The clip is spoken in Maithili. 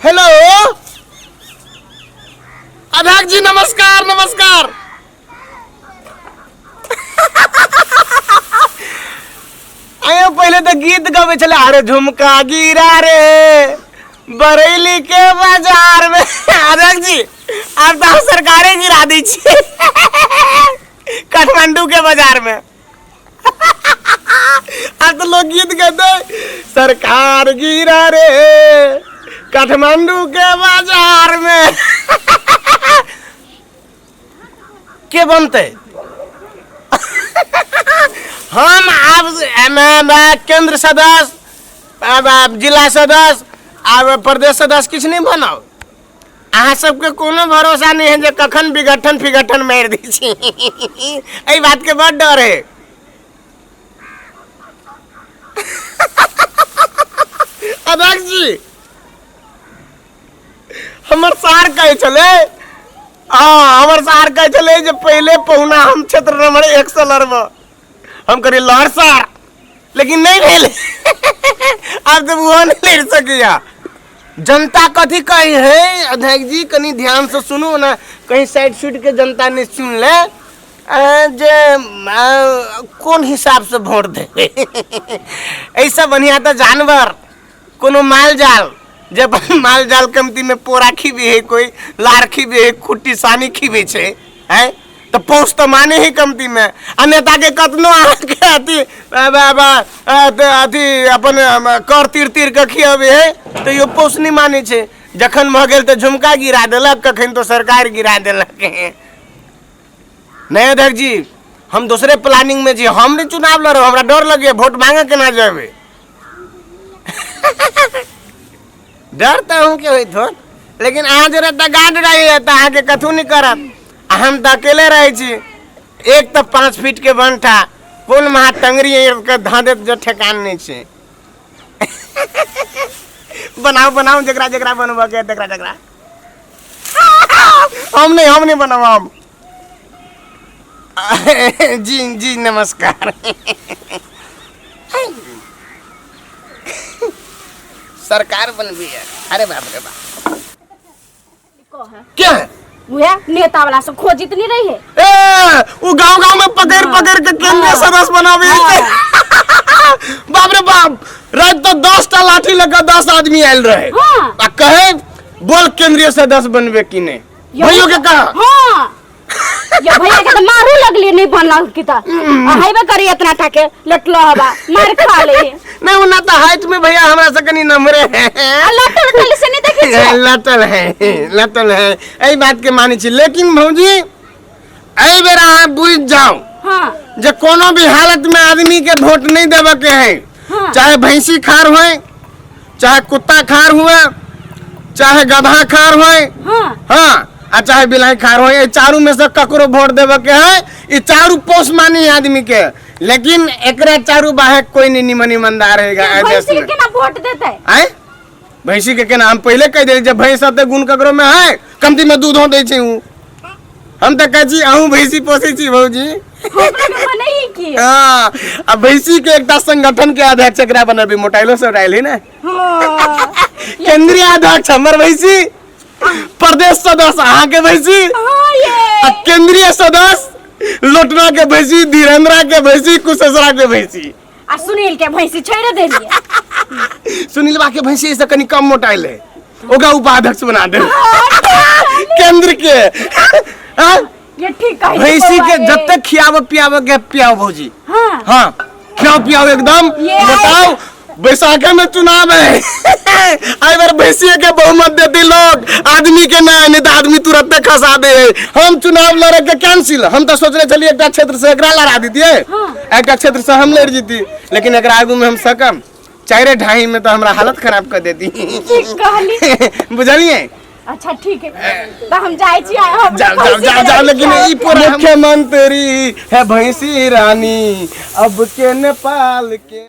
हेलो अध्यक्ष जी, नमस्कार नमस्कार। आयो पहले तो गीत गवे छले, अरे झुमका गिरा रे बरेली के बाजार में। अध्यक्ष जी, आब तो हम सरकारे गिरा दै छी काठमांडू के बाजार में। आब तो लोग गीत गाते, सरकार गिरा रे काठमांडू के बाजार में। के बनते हम आब केंद्र सदस्य, आब जिला सदस्य, आब प्रदेश सदस्य किछु नहि बनाउ। अहाँ सबके कोनो भरोसा नहि है जे कखन विघटन फिघटन मारि दै छी, एहि बातके बड़ डर है। अध्यक्ष जी, हमर सार कहै छलै, हँ, हमर सार कहै छलै जे पहिले पहुना हम क्षेत्र नंबर 1 से लड़ब। हम कहलियै लड़ सार, लेकिन नहि भेल। आब तऽ ओहो नहि लड़ि सकैया। जनता कथी कहै है अध्यक्ष जी, कनि ध्यान से सुनू ने, कहीं साइड सुइड के जनता नहि सुन ले जे कोन हिसाब से वोट देबै। एहिसँ बढ़िआँ तऽ जानवर, कोनो माल जाल, जे अपन माल जाल कमती में पोरा खीबे है, कोई लार खीबे है, खुट्टी सानी खीबे छै, हैं तऽ पौष तऽ माने ही कमती में। आ नेता के कतनो अहाँके अथी अथी अपन कर तीर तीर के खियाबे है, तैयो पौष नहि मानै छै। जखन भऽ गेल तऽ झुमका गिरा देलक, कखन तो सरकार गिरा देलक। नहीं अध्यक्ष जी, हम दोसरे प्लानिंग में छी, हम नहीं चुनाव लड़ब, हमरा डर लगे, वोट मांगे केना जेबै? डर तऽ अहूँके होइत होत, लेकिन अहाँ जरे तऽ गार्ड रहैए तऽ अहाँके कथू नहि करत, आ हम तऽ अकेले रहै छी। एक तऽ 5 फीट के बंठा, कोन महा टंगरी के धऽ देत जो ठेकान नहि छै। बनाउ बनाउ, जकरा जकरा बनबऽ के तकरा तकरा। हम नहीं बनाब हम। जी जी नमस्कार। सरकार बनबी है, अरे बाप रे बाप। क्या है? उहे नेता वाला सब खोजित नहीं रही है। ए, वो गांव गांव में पकड़ पकड़ के केंद्रीय सदस्य बनावे। बाप रे बाप, रात तो 10 टा लाठी लेकर 10 आदमी आयल रहे। आ कहे बोल केंद्रीय सदस्य बनबे कि नहीं, भैयो के कहा। हाँ, ये भैया के तो मारू लगली, नहीं बनल की त हेबे करी इतना टाके लटलो हवा मार खा ले। नहीं, ओना तो हाइट में भैया हमरा से कनी नमरे है। आ लटल टल से नहीं देखै छियै? लटल है, लटल है, एहि बात के मानै छी। लेकिन भौजी, एहि बेर अहाँ बुझि जाउ जे कोनो भी हालत में आदमी के वोट नहीं देवे के है। चाहे भैंसी खार होए, चाहे कुत्ता खार हुए, चाहे गधा खार होए, हाँ, आ चाहे बिलाई खार होए, ये चारू में से ककरो वोट देवे के है। ये चारू पोष मानी आदमी के, लेकिन एकरा चारू बाहे कोई नहीं निमन ईमानदार रहेगा ये देश भैंसी के में। केना वोट देतै? आय, भैंसी के केना? हम पहले कह देली, जब भैंस अते गुण ककरो में है, कमती में दूध हो दै छै उ। हम तऽ कहै छी अहूँ भैंसी पोसै छी भौजी? हमरा के बनैये की। हाँ, आ भैंसी के एकटा संगठन के अध्यक्ष एकरा बनेबै, मोटाइलो सब आयल है ने। केंद्रीय अध्यक्ष हमर भैंसी, प्रदेश सदस्य अहाँ के भैंसी, हाँ ये। आ केंद्रीय सदस्य लोटना के भैंसी, धीरेन्द्रा के भैंसी, कुशेश्वरा के भैंसी। आ सुनील के भैंसी छोड़ि देलियै। सुनीलवा के भैंसी से कनी कम मोटाइल है, ओकरा उपाध्यक्ष बना दे केंद्र के। हाँ? ये ठीक कहै छी भैंसी बौआ के ये। जते खियाबो पियाबो के पियाओ भौजी। हाँ, खियाओ पियाओ एकदम ये बताओ, बैसाखे में चुनाव है, आई बार भैंसी के बहुमत देती लोग, आदमी के ना, नहीं तो आदमी तुरंत खसा दे। हम चुनाव लड़े के कैंसिल। हम तो सोचने छलिए एकटा क्षेत्र से एकरा लड़ा दीतिए, एकटा क्षेत्र से हम लड़ जीती, लेकिन एकरा आगू में हम सकम चारे ढाई में तो हमरा हालत खराब कर देती। ठीक कहली। बुझलिए? अच्छा ठीक है, तो हम जाइ छी हम। जाओ जाओ जाओ जाओ, लेकिन ई पूरा मुख्यमंत्री है भैंसी रानी अब के नेपाल के।